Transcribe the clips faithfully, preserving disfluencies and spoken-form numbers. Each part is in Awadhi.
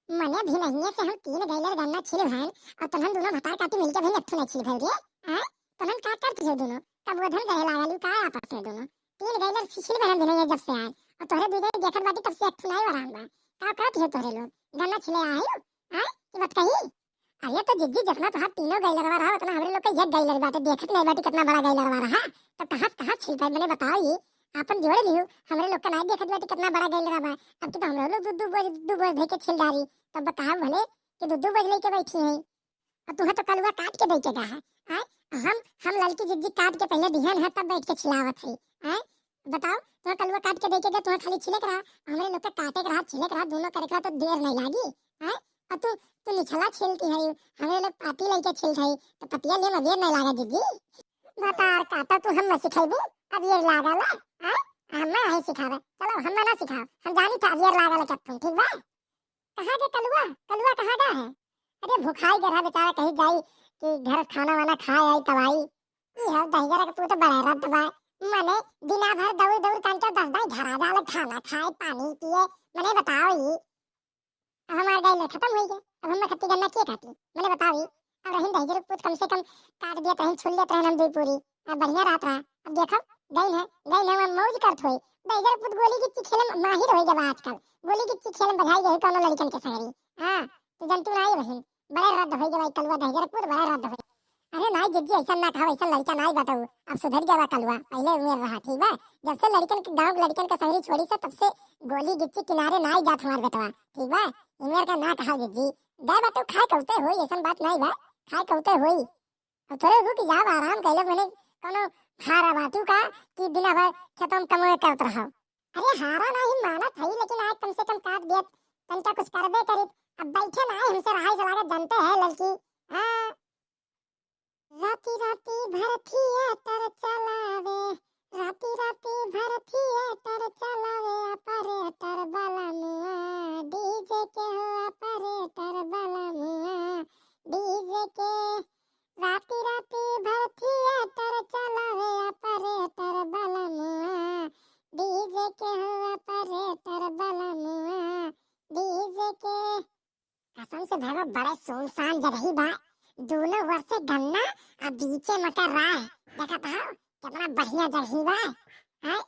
मने भी नहीं है कि हम तीन गैलर गन्ना छिल भैन और तोहन दोनों भतार काटी मिलके भी एक ठो नहीं छिल भैल रे। आय, तोहन का करती हो दोनों? तब वो धन गए लागल का आपस में दोनों? तीन गैलर छिल भैन भी नहीं है जब से आए, और तोहरे दू गैलर देखत बाटी तब से एक ठो नहीं वरान बा। का करती हो तोहरे लोग? गन्ना छिले आए हो? आय, ये बात कही? अरे तो जिज्जी, जितना तोहार तीनों गैलरवा रहा, उतना हमरे लोग का एक गैलर बाटे, देखत नहीं बाटी कितना बड़ा गैलरवा रहा। तो कहाँ से कहाँ छिल पाई, मने बताओ ये, आपन जोड़ लिहू, हमरे लोग का नहीं देखत बाटी कितना बड़ा गैलरवा बा। अब की तो हमरे लोग दू दू बोझ, दू बोझ धइ के छिल डारी, तब बताओ भले कि दू दू बोझ लेके बैठी हैं। और तुहे तो कलुआ काट के दे के गा है, आय? हम, हम ललकी जिज्जी काट के पहले दिहन है, तब बैठ के छिलावत है, आय? बताओ, तुहे कलुआ काट के दे के गा, तुहे खाली छिले के रहा, हमरे लोग के काटे के रहा, छिले के रहा, दोनों करे के रहा, तो देर नहीं लागी, आय? और तू, तू निछला छिलती है, हमरे लोग पाती लेके छिल रही, तो पतिया ले में देर नहीं लागा जिज्जी। बतार काटा तू हम सिखाइबू, अब ये लागा ला, आय? हम ना है सिखावे, चलो हम ना सिखाओ, हम जानी था अब ये लागा ला क्या तुम, ठीक बा? कहाँ के कलुआ? कलुआ कहाँ का है? अरे भुखाई गधा बेचारा कहीं जाई कि घर खाना वाना खाए आई तब आई। ई है दहिजरा के तू तो बड़ा रद्द बा। मने दिना भर दौड़ दौड़ कान के दस दाई घर आ जाले खाना खाए पानी पिए। मने बताओ ई। अब हमार गैलर खत्म होई गए। अब हम खत्ती गन्ना के काटी? मने बताओ ई। अब रहीन दहिजरा पूत कम से कम काट देत रहीन, छुल लेत रहीन हम दुई पूरी। अब बढ़िया रहत रहा। अब देखो, गइन है, गइन है, वहाँ मौज करत होई। दहिजरा पूत गोली गिच्ची खेले में माहिर होई गवा आजकल। गोली गिच्ची खेले में बधाई गई कौनो लड़िकन के संगरी। हाँ, तो जनतू नाई बहिन, बड़े रद्द होई गवा कलुआ दहिजरा पूत, बड़े रद्द होई। अरे नाई जिज्जी, ऐसा ना कहा, ऐसा लड़का नाई बताऊ। अब सुधर गवा कलुआ, पहले उम्र रहा, ठीक बा? जब से लड़िकन के, गाँव के लड़िकन के संगरी छोड़ी से, तब से गोली गिच्ची किनारे नाई जात हमार बेटवा, ठीक बा? उम्र का ना कहा जिज्जी, दे बताऊ, खाए कौते होई, ऐसा बात नाई बा, खाए कौते होई। अब थोड़े रुक जाओ, आराम कर लो, मने कौनो हारा बाटू का कि दिना भर खेतों में कमवे करत रहो। अरे हारा नाही मानत हई, लेकिन आज कम से कम काट दियत, तनका कुछ करबे करित। अब बैठे ना हमसे रहाई से लागत जानते हैं ललकी। हाँ। राती राती भर थिएटर चलावे, राती राती भर थिएटर चलावे, ऑपरेटर बलमुआ, डीजे के हो ऑपरेटर बलमुआ, डीजे के। राती राती भर थिएटर चलावे, ऑपरेटर बलमुआ, डीजे के हो ऑपरेटर बलमुआ, डीजे के। कसम से भैया, बड़े सुनसान जगही बा, दोनों ओर से गन्ना, आ बीचे में का राह। देखत हो कितना बढ़िया जगही बा, हैं?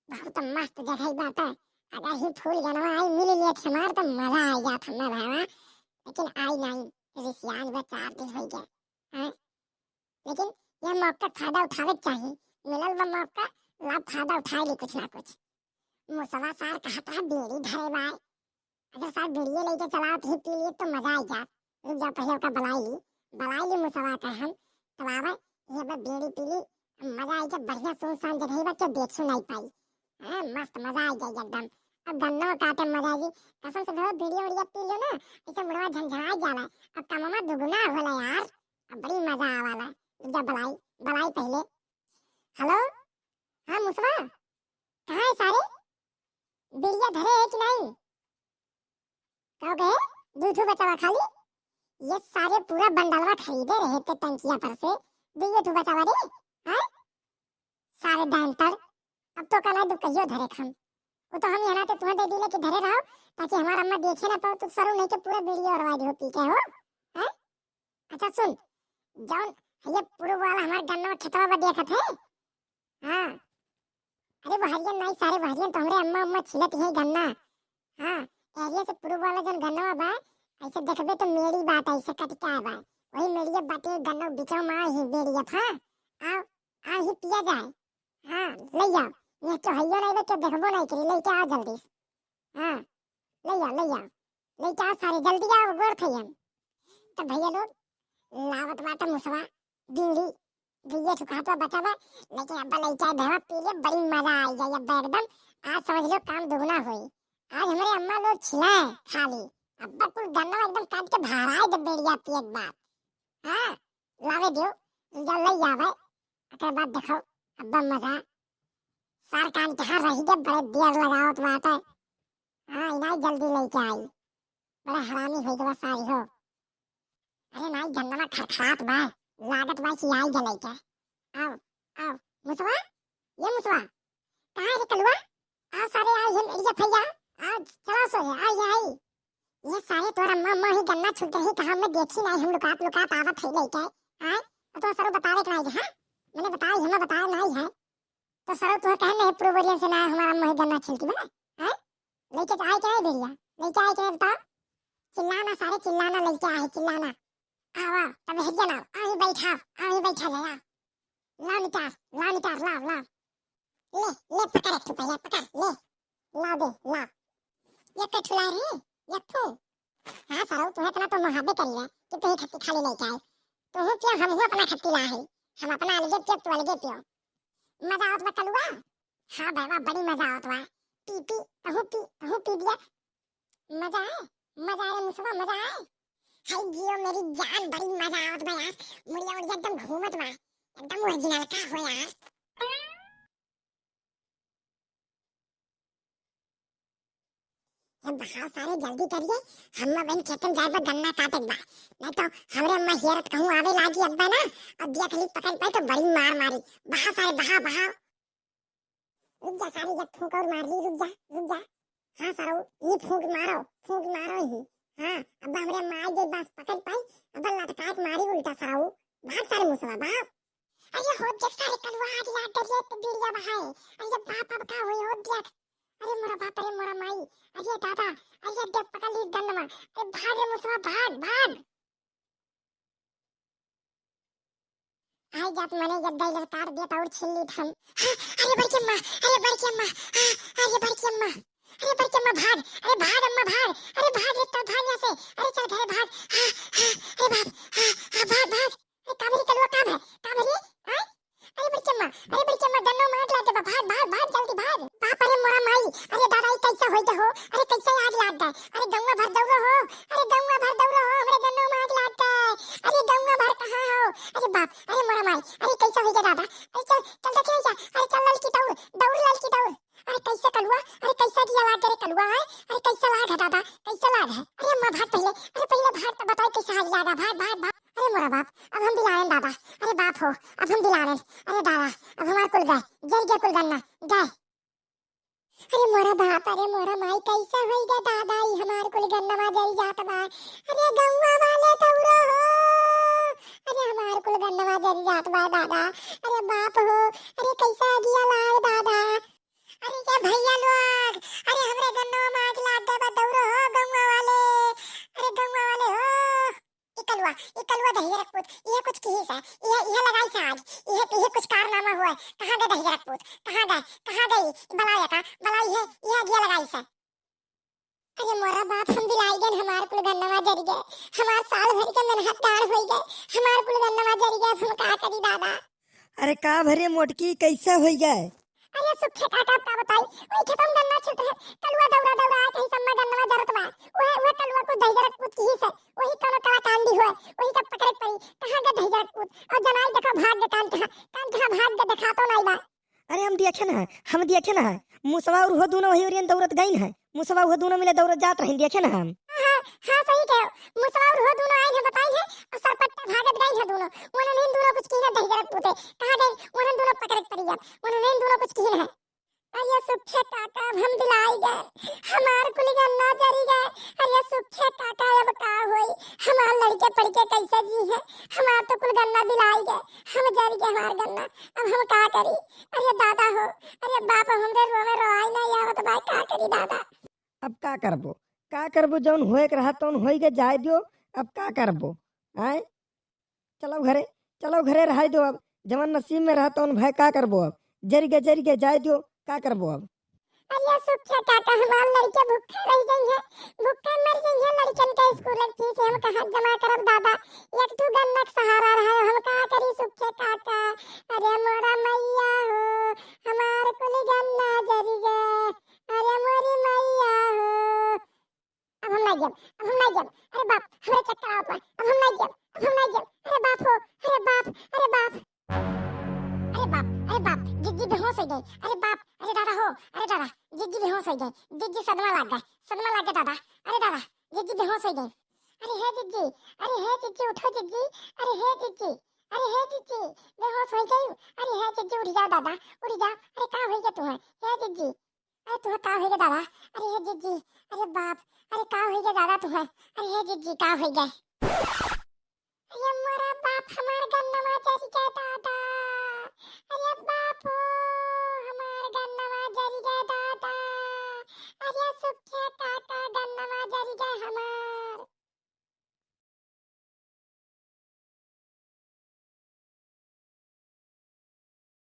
बहुत मस्त जगही बाटे। अगर ही फूल गनवा आई मिल लिया हमार तो मजा आ जात हमें भैया, लेकिन आई नहीं, रिसियान बा, चार दिन हो गया, हैं? लेकिन ये मौका का फायदा उठावे के चाही, मिलल बा मौका, लाभ फायदा उठाए ली कुछ ना कुछ। मुसवा सार कहत रहा बीड़ी धरे बाय, अगर सार बीड़िए लेके चलावत ही पी लिए तो मजा आई जात। रुक जा, पहले ओका बलाई ली, बलाई ली मुसवा का हम, तब आवे, ये बा बीड़ी पी ली, मजा आई जात, बढ़िया सुनसान जगह बा, के देखे नहीं पाई। हाँ, मस्त मजा आई जाए एकदम। अब गन्नो काटे मजा आई, कसम से बहुत बीड़िया उड़िया पी लो ना, ऐसे मुड़वा झनझनाई जाला, अब कमवा दुगुना होला यार, अब बड़ी मजा आवाला। रुक जा, बलाई, बलाई पहले। हेलो, हाँ मुसवा, कहाँ है सारे? बीड़िया धरे है कि नहीं? का कहे? दू ठो बचावा खाली? ये सारे पूरा बंडलवा खरीदे रहे थे टंकिया पर से, दुइये ठो बचावा रे, हैं? सारे दांतड़, अब तो कल दुपहियो धरे खम। वो तो हम यहाँ ते तुहा दे दिले कि धरे रहो, ताकि हमार अम्मा देखे ना पाओ, तो सरू नहीं के पूरा बीड़िया उड़वा दियो पी के हो, हैं? अच्छा सुन, जौन ये पूर्व वाला हमार गन्नवा खेतवा बा देखत है, हाँ। अरे बहरियन नाई सारे बहरियन तो हमरे अम्मा, अम्मा छिलत है गन्ना। हाँ, एरिया से पूर्व वाला जौन गन्नवा बा, ऐसे देखबे तो मेड़ी बात ऐसे कटका बा। वही मेड़िया बाटे गन्ना बिचवा में ही मेड़िया था। आओ, आओ ही पिया जाए। हाँ, ले जाओ। ये तो हइयो नहीं बा, के देखबो नहीं करी, लेके आओ जल्दी से। हाँ, ले जाओ, ले जाओ। लेके आओ सारे, जल्दी आओ, गोड़ थई हम। तो भैया लोग, लावत बाटे मुसवा, बीड़ी, दुइये ठो हाथ में बचा बा, लेकिन अब्बा लइका है, भैया पी ले, बड़ी मजा आई जाए अब्बा एकदम। आज समझ लो काम दुगुना होई। आज हमरे अम्मा लोग छिलाए खाली, अब्बा कुल गन्ना एकदम काट के भराए दे बेड़िया पिए के बाद। हाँ, लावे दियो, जब ले जावे, ओकर बाद देखो अब्बा मजा। सार कान के हाँ रही दे, बड़े देर लगावत बाटे। हाँ, इनाई जल्दी लेके आई, बड़ा हरामी हो गवा सारी हो। अरे नाई, गन्नवा खरखरात बा, लागत बा कि आई गलई के। आओ, आओ, मुसवा, ये मुसवा, कहाँ है रे कलुआ? आओ सारे, आओ, ये मेरी फैया, आओ, चला सो है, आओ, ये आई। ये सारे तोहर अम्मा, अम्मा ही गन्ना छुलत रही, कहाँ मैं देखी नाहीं, हम लुकात लुकात आवत है लइके। आय, तो तोहर सरऊ बतावे के नाहीं है, हाँ? मैंने बताई, हमें बतावे नाहीं है। तो सरऊ तोहर कहे नहीं, पूर्वरियन से ना हमार अम्मा ही गन्ना छुलती बा, हाँ? लइके तो आए के नाहीं भेड़िया, लइके आए के नाहीं बताओ। चिल्लाना सारे, चिल्लाना, लइके आए, चिल्लाना। आवा, तब हेरिया ना, आही बैठा, आही बैठा ले, आ। लाओ निकार, लाओ निकार, लाओ, लाओ। ले, ले पकड़ एक ठो पहले, पकड़, ले। लाओ दे, लाओ। ये के ठुला रे, ये ठो। हाँ सरऊ, तुम्हें इतना तो मुहाबे करी है कि तुम्हें खट्टी खाली लेके आए। तुहू पियो, हमहू अपना खट्टी ला है। हम अपना अलगे पियो, तू अलगे पियो। मजा आवत बा कलुआ? हाँ बाबा, बड़ी मजा आवत बा। पी, पी, तहू पी, तहू पी दिया। मजा आए, मजा आए रे मुसवा, मजा आए। हाय जियो मेरी जान, बड़ी मजा आवत बा यार। मुड़िया उड़िया एकदम घूमत बा, एकदम ओरिजिनल का हो यार। ये बहाव सारे, जल्दी करिए, हम बहन खेतन जाए बा, गन्ना काटे बा, नहीं तो हमरे अम्मा हेरत कहूँ आवे लागी अब्बा ना, और दिया खली पकड़ पाई तो बड़ी मार मारी। बहाव सारे, बहाव, बहाव। रुक जा सारे, एक फूंक और मार ली, रुक जा, रुक जा। हाँ सरऊ, ये फूंक मारो, फूंक मारो ही। हाँ, अब हमरे माई जे बस पकड़ पाई, अब लटकात मारी उल्टा सरऊ। भाग सारे मुसवा, भाग। अरे हो देख सारे कलुआ, आज याद डरिए तो बीड़िया बहाए। अरे बाप, अब का होई, हो देख। अरे मोरा बाप, अरे मोरा माई, अरे दादा, अरे देख पकड़ ली गन्नमा। अरे भाग रे मुसवा, भाग, भाग। आई जात मने जब दई ललकार देत और छिल्ली धन। हाँ, अरे बड़के अम्मा, अरे बड़के अम्मा, हाँ, अरे बड़के अम्मा, अरे बड़के अम्मा भाग, अरे भाग अम्मा भाग, अरे भाग रे, चल भाग यहाँ से, अरे चल घरे भाग, हाँ, हाँ, अरे भाग, हाँ, हाँ, भाग, भाग। अरे का भरी कलुआ, का भे, का भरी, हाँ? अरे बड़के अम्मा, अरे बड़के अम्मा, गन्नो मार लाग बा, भाग, भाग, भाग, जल्दी भाग। बाप रे मोरा माई, अरे दादा, ई कैसा होई गए हो? अरे कैसा आग लाग गए? अरे गौवा भर दौड़ो हो, अरे गौवा भर दौड़ो हो, हमरे गन्नो में आग लाग गए। अरे गौवा भर कहाँ हो? अरे बाप, अरे मोरा माई, अरे कैसा होई गए दादा? अरे चल, चल देखे जा, अरे चल ललकी दौड़, दौड़ ललकी दौड़। अरे कैसे कलुआ, अरे कैसा दिया लाग रे कलुआ है? अरे कैसा लाग है दादा, कैसा लाग है? अरे अम्मा भाग पहले, अरे पहले भाग तो बताओ कैसा आग लागा, भाग, भाग, भाग। अरे मोरा बाप, अब हम बिलाड़न दादा, अरे बाप हो, अब हम बिलाड़न, अरे दादा, अब हमार कुल गए, जल गए कुल गन्ना, गए। अरे मोरा बाप, अरे मोरा माई, कैसा होई गए दादा, ई हमार कुल गन्नवा जरी जात बा। अरे गौवा वाले दौड़ो हो, अरे हमार कुल गन्नवा जरी जात बा दादा। अरे बाप हो, अरे कैसा अगिया लाल दादा। अरे ये भैया लोग, अरे हमरे गन्नवा में आग लाग गए बा, दौड़ो हो गौवा वाले, अरे गौवा वाले हो। ई कलुआ, ई कलुआ दहिजरक पूत, इहे कुछ किहिस है, इहे, इहे लगाइस है आज, इहे, इहे कुछ कारनामा हुआ है। कहाँ गए दहिजरक पूत? कहाँ गए? कहाँ गए? बलाओ एका, बलाओ इहे, इहे अगिया लगाइस है। अरे मोरा बाप, हम बिलाई गए, हमार कुल गन्नवा जरी गए, हमार साल भर के मेहनत डाँड़ होई गए, हमार कुल गन्नवा जरी गए, अब हम का करी दादा? अरे का भरे मोटकी, कैसे होई गए? अरे सुखे काका, का बताई, वही खेतम गन्ना छिट रहे, कलुआ दौड़ा दौड़ा आए, कहीं सम्मा गन्नवा जरत बा, वह, वह कलुआ कुछ दहिजरक पूत किहिस है, वही कौनो कलाकांडी हुआ, वही का पकड़े के पड़ी, कहाँ गए दहिजरक पूत, और जनाई देखा भाग गए, कान कहाँ, कान कहाँ भाग गए, देखा तो नहीं बा। अरे हम देखे ना है, हम देखे ना है, मुसवा और हो दोनों वही ओरियन दौड़त गइन है, मुसवा वो दोनों मिले दौड़त जात रहिन, देखे ना हम। हाँ, हाँ, हाँ, सही कहे। मुसवा और हो दोनों आइन है, बताइन है, और सरपट्टा भागत गइन है दोनों। उन्होंने इन दोनों कुछ किहिन है, दहिजरक पूते। कहाँ गइन? उन्होंने दोनों पकड़े के पड़ी अब। उन्होंने इन दोनों कुछ किहिन है। अरे सुखे काका, अब हम बिलाई गए। हमार कुल गन्ना जरी गए। अरे सुखे काका, अब का होई? हमार लड़के पड़ के कैसे जी है? हमार तो कुल गन्ना बिलाई गए। हम जरी गए, हमार गन्ना। अब हम का करी? अरे दादा हो, अरे बाप, हमरे रोवे रोवाई नहीं आवत बा, का करी दादा? अब का करबो, का करबो, जौन होए के रहा तौन होई गए, जाए दियो, अब का करबो? आए, चलो घरे, चलो घरे, रहाई दो अब, जवन नसीब में रहा तौन भाई, का करबो अब, जरी गए, जरी गए, जाए दियो, का करबो अब? अरे सुखे काका, हमार लड़के भूखा रह गई है, भूखा मर गई है, लड़कन का स्कूल की फीस हम कहाँ जमा करब दादा, एक दू गन्ना के सहारा रहा, हम का करी सुखे काका? अरे मोरा मैया हो, हमार कुल गन्ना जरी गए, अरे मोरी मैया हो। अब हम ना जब, अब हम ना जब। अरे बाप, हमरे चक्कर आवत बा। अब हम ना जब, अब हम ना जब। अरे बाप हो, अरे बाप, अरे बाप। अरे बाप, अरे बाप, जिज्जी बेहोश हो गई। अरे बाप, अरे दादा हो, अरे दादा, जिज्जी बेहोश हो गई। जिज्जी सदमा लग गए, सदमा लग गया दादा। अरे दादा, जिज्जी बेहोश हो गई। अरे हे जिज्जी, अरे हे जिज्जी, उठो जिज्जी। अरे हे जिज्जी, अरे हे जिज्जी, बेहोश हो गई। अरे हे जिज्जी, उठ जाओ दादा, उठ जाओ। अरे का हो गया तुम्हें? हे जिज्जी, अरे तुहे का होइगा दादा? अरे हे जिज्जी, अरे बाप, अरे का होइगा दादा तुहे? अरे हे जिज्जी का होइगा? अरे मोरा बाप हमार गन्नवा